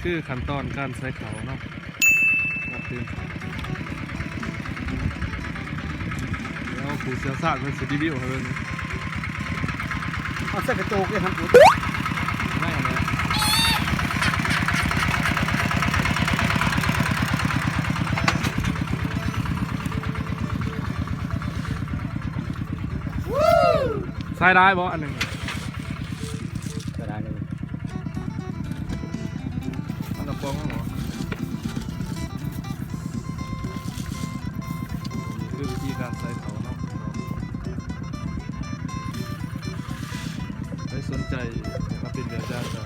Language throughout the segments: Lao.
ຄືຂັ້ນຕອນການໃສ່ເຂົ້າເນາະ ການຕື່ມເຂົ້າ. ແລ້ວຜູ້ຊ່ຽວຊານເພິ່ນຊິຣີວິວໃຫ້ເບິ່ງ. ເອົາໃສ່ກະໂຈກເດ້ ທຳ ໄດ້ແລ້ວ. ໃສ່ໄດ້ບໍ່ອັນໜຶ່ງ? ໃສ່ໄດ້ເລີຍ. ມັນກະປ໋ອງແລ້ວເນາະ. ນີ້ຄືວິທີການໃສ່ເຂົ້າເນາະ. ໃຜສົນໃຈມາເປັນແບບຢ່າງກະ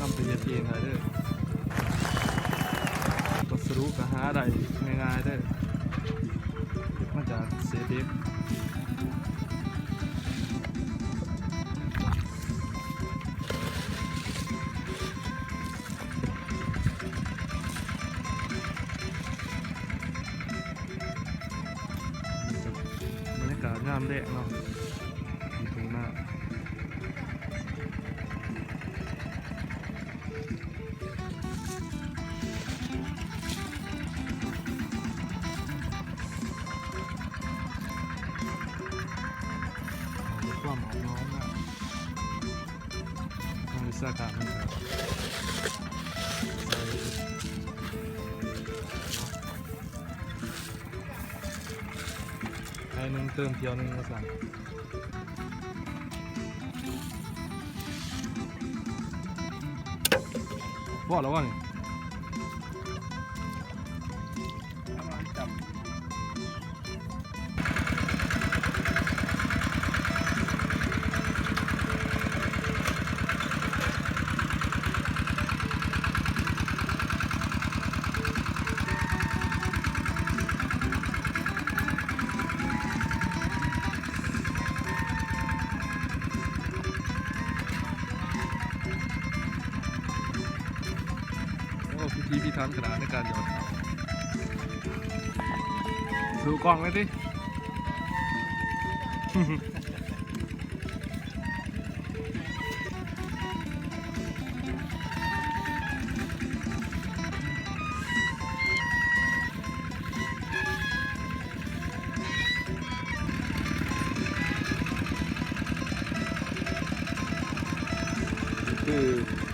ນຳໄປເຮັດເອງໄດ້ເດີ. ວັດສະດຸກະຫາໄດ້ງ່າຍໆເດີ ເຮັດມາຈາກເສດເຫຼັກ. ບັນຍາກາດຍາມແລງເນາະ ຢູ່ທົ່ງນາ. ເອົາຄວາມອອກໜອງນະ ທາງວິຊາການມັນກະໃສ່ ໃຫ້ໜຶ່ງເຕີມຖ້ຽວໜຶ່ງວ່າຊັ້ນ. ພໍແລ້ວບໍ່ນີ້? ປະມານຈຳ ໂອ້ ພິຖີພິຖັນຂະໜາດໃນການຫຍອດເຂົ້າ. ດູກ້ອງໄວ້ຕິ. ນີ້ຄື